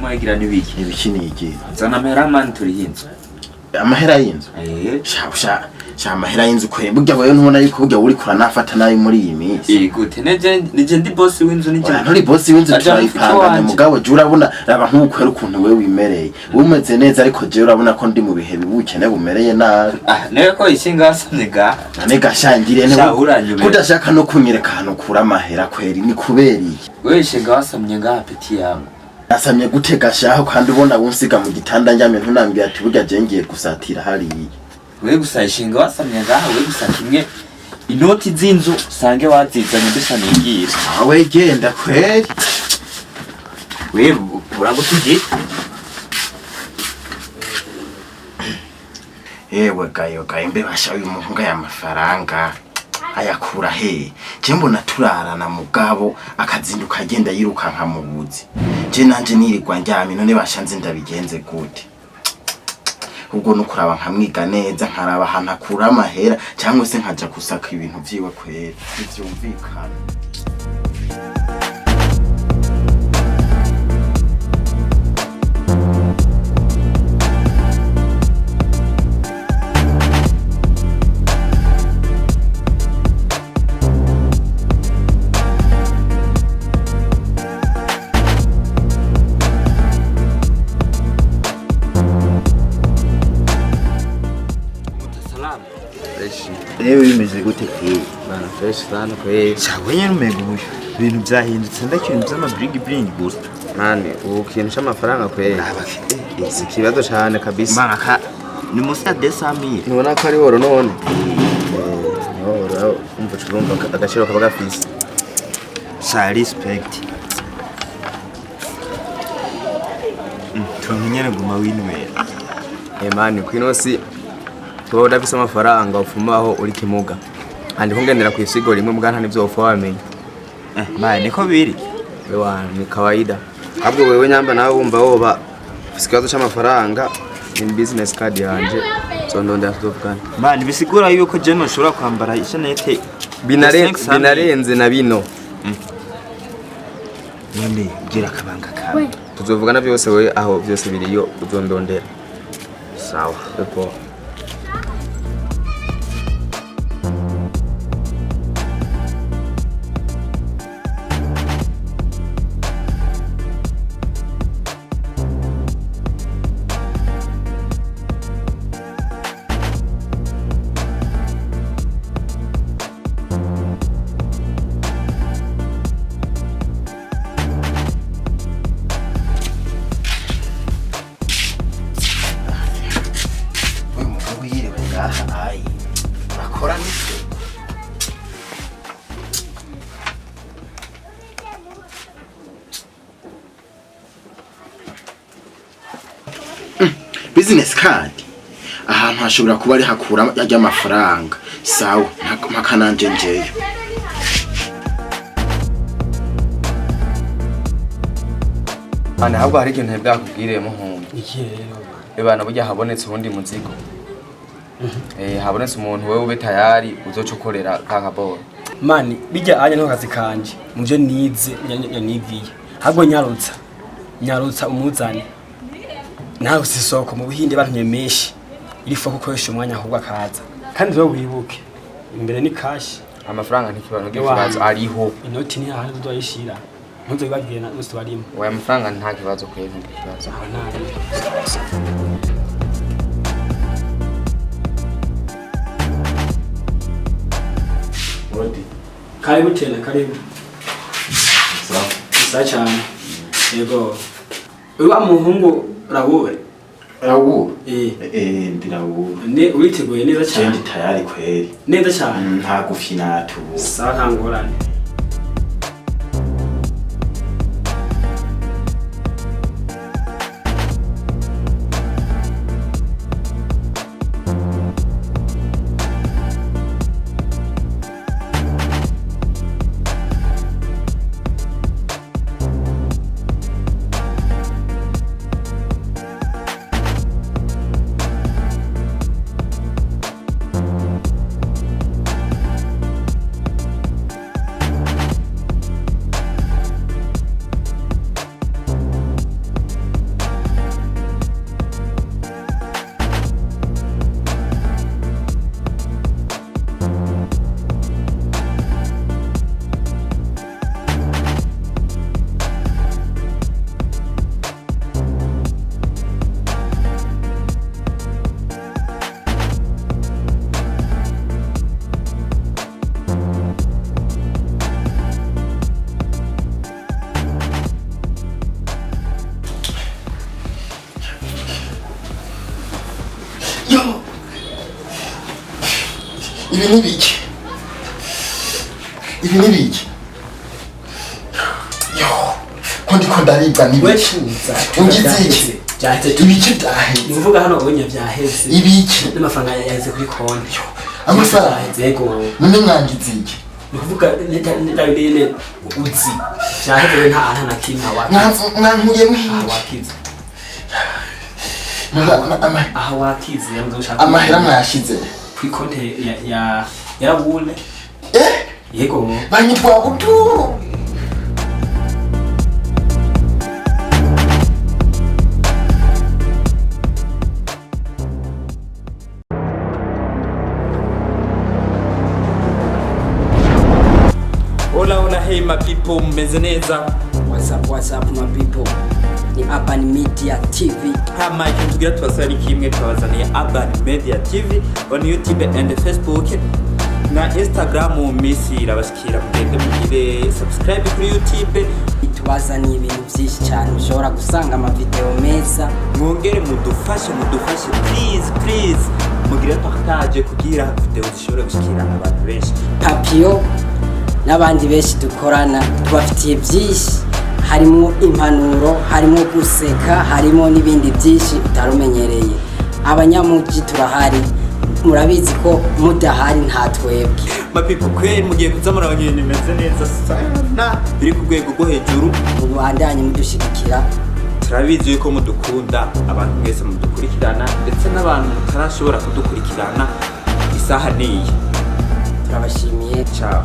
Uguma wigira n'ibiki? Ibiki ni iki? Zana amahera mani, turihe inzu. Amahera y'inzu? Eh. Sha sha sha, amahera y'inzu kwe, burya wewe ntubona yuko burya uri kuranafata nabi muri iyi minsi? Eh, gute? Nije ndi boss w'inzu, nije. Oya, nturi boss w'inzu. Aja mu Turayipanganye. wanje. Mugabo je urabona, raba nk'ukwera ukuntu wewe wimereye, wowe umeze neza, ariko jewe urabona ko ndi mu bihe bibukene bumereye nabi. Ah, niwe ko ishinga wasamye ga. None gashangire. Sha, uranyobera. Kudashaka no kunyereka ahantu ukura amahera kweri, ni kubera iki? Wewe ishinga wasamye ga, petit yangu. Nasamye gute gashaho, kandi ubona wunsiga mu gitanda njyamye, ntunambwiye ati burya je ngiye gusatira hariya? Wewe gusa ishinga wasamye ngaha, wewe gusa kimwe inoti z'inzu usange wazizanye dusa nigira. Awe genda kweri. Wewe uragutugiye. Yewe gayo gayo, mbe basha, uyu muhungu aya mafaranga ayakura he? Je mbona turarana, mugabo akazinduka agenda yirukanka mu buzi, je nanje nirirwa ndyamye. None basha, nzi ndabigenze gute? Ubwo nukuraba nkamwiga neza, nkaraba ahantu akura amahera, cyangwa se nkaja gusaka ibintu vyiwe kweri, ntivyumvikana. Salamu. Fresh. Rero bimeze gute kweri? Bana, fresh sana kweli. Shawe nyene umengo ubu ibintu vyahindutse, ndakibintu vy'ama bling bling gusa. Mani, ubu kintu c'amafaranga kweli. Si ikibazo cane kabisa. Mana ka ni musi ya 200,000. Ntubona ko ari woro none? Ni woro, umva urumva agaciro kaba gafise. Sha, respect. Tuntu nyene guma winywera. Eh mani, kwino si tuba udafise amafaranga ufumaho uri kimuga. Andi kungendera kw'isigo rimwe mbwa nta nivyo wopfa wamenya. Eh, mani niko biri. Wewa ni kawaida. Ahubwo wewe nyamba nawe wumva woba ufise ikibazo c'amafaranga, ni business card yanje. Zondondera tuzovugana. Mani, bisigura yuko je noshobora kwambara ishanete Binarenze na bino. None gira akabanga kawe. Tuzovugana byose wewe, aho byose biriyo uzondondera. Sawa. Epo. Uyu mugabo yiriwe ngaha ayi bakora nise. Business card ahantu hashobora kuba ari hakura y'amafaranga. Sawa, mpaka nanje njeyo. Mani, ahubwo hari ikintu ntibwakubwire muhungu. Iki rero? Ebana, burya habonetse uwundi muzigo. Eh, habonetse umuntu, wewe ube tayari uzoca ukorera ka kaboro. Mani, bijya anya nko kazi kanje muvyo nize nyanigiye, ahubwo nyarutsa nyarutsa umuzane nawe sisoko mu Buhinde bantumye menshi iri faut gukoresha umwanya, ahubwo akaza kandi rero wibuke imbere ni cash. Amafaranga ntikibazo, Ewa. ntikibazo ariho. Inoti ni ahandi tuzoyishira, ntuzobibabwire na musi barimo. Oya, amafaranga nta kibazo kwezi, nta kibazo. Aho nabi. Karibu tena, karibu. Sawa cyane, yego. Uyu wa muhungu Raoul? Rawu. Eh. Eh, ndi Rawu. Ne uriteguye neza Je cyane? ndi tayari kweri. Neza cyane. Nta gufina tu. Sawa, nta ngorane. Ibi ni biki? Ibi ni biki? Yo, ko ndiko ndaribwa, ni We biki? tuza. Ungize iki? Byaheze. Ibiki Ni byaheze? ukuvuga hano ubonye byaheze. Ibiki? N'amafaranga yaheze kuri konti. Amafaranga? Byaheze, yego. None mwangize iki? Ni ukuvuga ntabindi uzi byaheze rero, nta na kimwe wakize. Mwankuyemo Aha iki? wakize. None Aha wakize yabuze ushaka. amahera mwayashize? Kuri konti ya Rawule. Eh? Yego. Banyitwa buturu. Hola hola, hey my people, mumeze neza? What's up, what's up, my people? Ni Urban Media TV. Hama ikintu tugira tubasaba ni kimwe: twabazaniye Urban Media TV on YouTube and Facebook na Instagram. Mu minsi irabashikira, mugende mugire subscribe kuri YouTube. Itubazaniye ibintu byinshi cyane, ushobora gusanga amavideo meza. Mwongere mudufashe, mudufashe, please please, mugire partage kugira video zishobore gushikira abantu benshi. Papiyo n'abandi benshi dukorana tubafitiye byinshi, harimo impanuro, harimo guseka, harimo n'ibindi byinshi utarumenyereye. Abanyamugi turahari, murabizi ko mudahari nta twebwe. My people, kweri mugiye kuza murabona ibintu bimeze neza sana, biri ku rwego rwo hejuru. Mubandanye mudushyigikira. Turabizi yuko mudukunda, abantu mwese mudukurikirana, ndetse n'abantu mutarashobora kudukurikirana, isaha niyi. Turabashimiye. Ciao.